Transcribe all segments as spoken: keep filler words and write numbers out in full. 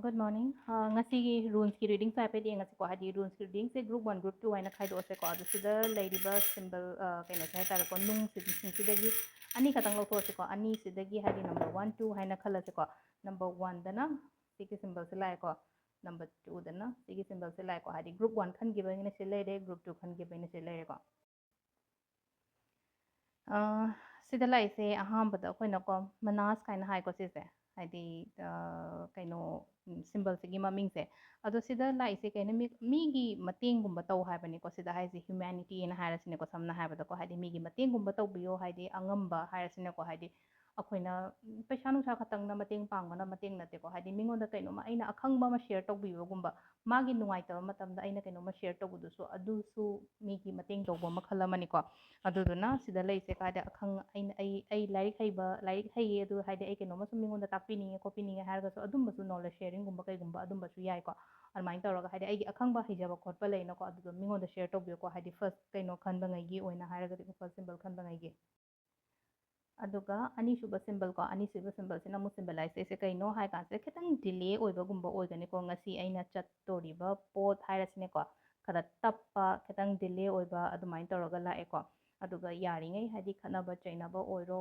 Good morning. Ngasiꯒꯤ runesꯀꯤ readingꯁꯦ ꯍꯥꯏꯐꯦꯠ ꯌꯦꯡꯉꯁꯤꯀꯣ, ꯍꯥꯏꯗꯤ runesꯀꯤ readingꯁꯦ group one, group two ꯍꯥꯏꯅ ꯈꯥꯏꯗꯣꯛꯑꯁꯦꯀꯣ꯫ ꯑꯗꯣ ꯁꯤꯗ ꯂꯩꯔꯤꯕ symbol, ꯀꯩꯅꯣꯁꯦ ꯍꯥꯏꯇꯥꯔꯦꯀꯣ, ꯅꯨꯡꯁꯤꯡꯁꯤꯗꯒꯤ ꯑꯅꯤꯈꯛꯇꯪ ꯂꯧꯊꯣꯛꯑꯁꯤꯀꯣ꯫ ꯑꯅꯤꯁꯤꯗꯒꯤ ꯍꯥꯏꯗꯤ number one, two ꯍꯥꯏꯅ ꯈꯜꯂꯁꯤꯀꯣ꯫ Number oneꯗꯅ ꯁꯤꯒꯤ symbolꯁꯦ ꯂꯥꯛꯑꯦꯀꯣ, number twoꯗꯅ ꯁꯤꯒꯤ symbolꯁꯦ ꯂꯥꯛꯑꯦꯀꯣ꯫ ꯍꯥꯏꯗꯤ group one ꯈꯟꯈꯤꯕꯒꯤꯅ ꯁꯤ ꯂꯩꯔꯦ, group two ꯈꯟꯈꯤꯕꯒꯤꯅ ꯁꯤ ꯂꯩꯔꯦꯀꯣ꯫ ꯁꯤꯗ ꯂꯥꯛꯏꯁꯦ ꯑꯍꯥꯟꯕꯗ ꯑꯩꯈꯣꯏꯅꯀꯣ, ꯃꯅꯥꯁ ꯀꯥꯏꯅ ꯍꯥꯏꯀꯣ ꯁꯤꯁꯦ, ꯍꯥꯏꯗꯤ ꯀꯩꯅꯣ, symbolꯁꯤꯒꯤ ꯃꯃꯤꯡꯁꯦ꯫ ꯑꯗꯣ ꯁꯤꯗ ꯂꯥꯛꯏꯁꯦ ꯀꯩꯅꯣ, ꯃꯤ, ꯃꯤꯒꯤ ꯃꯇꯦꯡꯒꯨꯝꯕ ꯇꯧ ꯍꯥꯏꯕꯅꯤꯀꯣ꯫ ꯁꯤꯗ ꯍꯥꯏꯁꯦ humanityꯅ ꯍꯥꯏꯔꯁꯤꯅꯦꯀꯣ, ꯁꯝꯅ ꯍꯥꯏꯕꯗꯀꯣ, ꯍꯥꯏꯗꯤ ꯃꯤꯒꯤ ꯃꯇꯦꯡꯒꯨꯝꯕ ꯇꯧꯕꯤꯌꯣ, ꯍꯥꯏꯗꯤ ꯑꯉꯝꯕ ꯍꯥꯏꯔꯁꯤꯅꯦꯀꯣ, ꯍꯥꯏꯗꯤ ꯑꯩꯈꯣꯏꯅ ꯄꯩꯁꯥ ꯅꯨꯡꯁꯥ ꯈꯛꯇꯪꯅ ꯃꯇꯦꯡ ꯄꯥꯡꯕꯅ ꯃꯇꯦꯡ ꯅꯠꯇꯦꯀꯣ, ꯍꯥꯏꯗꯤ ꯃꯤꯉꯣꯟꯗ ꯀꯩꯅꯣꯝꯃ ꯑꯩꯅ ꯑꯈꯪꯕ ꯑꯃ share ꯇꯧꯕꯤꯕꯒꯨꯝꯕ, ꯃꯥꯒꯤ ꯅꯨꯡꯉꯥꯏꯇꯕ ꯃꯇꯝꯗ ꯑꯩꯅ ꯀꯩꯅꯣꯝꯃ share ꯇꯧꯕꯗꯨꯁꯨ ꯑꯗꯨꯁꯨ ꯃꯤꯒꯤ ꯃꯇꯦꯡ ꯇꯧꯕ ꯃꯈꯜ ꯑꯃꯅꯤꯀꯣ꯫ ꯑꯗꯨꯗꯨꯅ ꯁꯤꯗ ꯂꯩꯁꯦ ꯀꯥꯏꯗ ꯑꯈꯪ-, ꯑꯩꯅ, ꯑꯩ, ꯑꯩ ꯂꯥꯏꯔꯤꯛ ꯍꯩꯕ, ꯂꯥꯏꯔꯤꯛ ꯍꯩꯌꯦ, ꯑꯗꯨ ꯍꯥꯏꯗꯤ ꯑꯩ ꯀꯩꯅꯣꯝꯃ ꯁꯨꯝ ꯃꯤꯉꯣꯟꯗ ꯇꯥꯛꯄꯤꯅꯤꯡꯉꯦ ꯈꯣꯠꯄꯤꯅꯤꯡꯉꯦ ꯍꯥꯏꯔꯒꯁꯨ ꯑꯗꯨꯝꯕꯁꯨ knowledge sharingꯒꯨꯝꯕ ꯀꯩꯒꯨꯝꯕ ꯑꯗꯨꯝꯕꯁꯨ ꯌꯥꯏꯀꯣ꯫ ꯑꯗꯨꯃꯥꯏꯅ ꯇꯧꯔꯒ ꯍꯥꯏꯗꯤ ꯑꯩꯒꯤ ꯑꯈꯪꯕ ꯍꯩꯖꯕ ꯈꯣꯠꯄ ꯂꯩꯅꯀꯣ, ꯑꯗꯨꯗꯣ ꯃꯤꯉꯣꯟꯗ share ꯇꯧꯕꯤꯌꯨꯀꯣ, ꯍꯥꯏꯗꯤ first ꯀꯩꯅꯣ ꯈꯟꯕꯉꯩꯒꯤ ꯑꯣꯏꯅ ꯍꯥꯏꯔꯒꯗꯤ, first symbol ꯈꯟꯕꯉꯩꯒꯤ꯫ ꯑꯗꯨꯒ ꯑꯅꯤꯁꯨꯕ symbolꯀꯣ, ꯑꯅꯤꯁꯨꯕ symbolꯁꯤꯅ ꯑꯃꯨꯛ symbolizeꯁꯦ ꯀꯩꯅꯣ ꯍꯥꯏ ꯀꯥꯟꯁꯤꯗ ꯈꯤꯇꯪ delay ꯑꯣꯏꯕꯒꯨꯝꯕ ꯑꯣꯏꯒꯅꯤꯀꯣ꯫ ꯉꯁꯤ ꯑꯩꯅ ꯆꯠꯇꯣꯔꯤꯕ ꯄꯣꯠ ꯍꯥꯏꯔꯁꯤꯅꯦꯀꯣ, ꯈꯔ ꯇꯞꯄ, ꯈꯤꯇꯪ delay ꯑꯣꯏꯕ ꯑꯗꯨꯃꯥꯏꯅ ꯇꯧꯔꯒ ꯂꯥꯛꯑꯦꯀꯣ꯫ ꯑꯗꯨꯒ ꯌꯥꯔꯤꯉꯩ ꯍꯥꯏꯗꯤ ꯈꯠꯅꯕ ꯆꯩꯅꯕ ꯑꯣꯏꯔꯣ,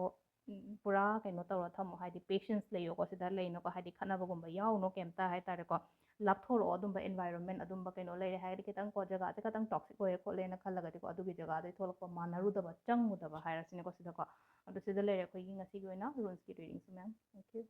ꯎꯝ, ꯄꯨꯔꯥ ꯀꯩꯅꯣ ꯇꯧꯔ ꯊꯝꯃꯣ, ꯍꯥꯏꯗꯤ patience ꯂꯩꯌꯣꯀꯣ꯫ ꯁꯤꯗ ꯂꯩꯅꯣꯀꯣ, ꯍꯥꯏꯗꯤ ꯈꯠꯅꯕꯒꯨꯝꯕ ꯌꯥꯎꯅꯣ ꯀꯩꯝꯇ ꯍꯥꯏꯇꯥꯔꯦꯀꯣ꯫ ꯂꯥꯞꯊꯣꯔꯛꯑꯣ, ꯑꯗꯨꯝꯕ environment, ꯑꯗꯨꯝꯕ ꯀꯩꯅꯣ ꯂꯩꯔꯦ ꯍꯥꯏꯔꯗꯤ, ꯈꯤꯇꯪ ꯀꯣ ꯖꯒꯥꯁꯦ ꯈꯤꯇꯪ toxic ꯑꯣꯏꯌꯦ ꯈꯣꯠꯂꯦꯅ ꯈꯜꯂꯒꯗꯤꯀꯣ, ꯑꯗꯨꯒꯤ ꯖꯒꯥꯗꯩ ꯊꯣꯛꯂꯛꯄ ꯃꯥꯟꯅꯔꯨꯗꯕ, ꯆꯪꯉꯨꯗꯕ ꯍꯥꯏꯔꯁꯤꯅꯦꯀꯣ ꯁꯤꯗꯀꯣ꯫ ꯑꯗꯣ ꯁꯤꯗ ꯂꯩꯔꯦ ꯑꯩꯈꯣꯏꯒꯤ ꯉꯁꯤꯒꯤ ꯑꯣꯏꯅ runesꯀꯤ readingꯁꯤ, ma'am. Thank you.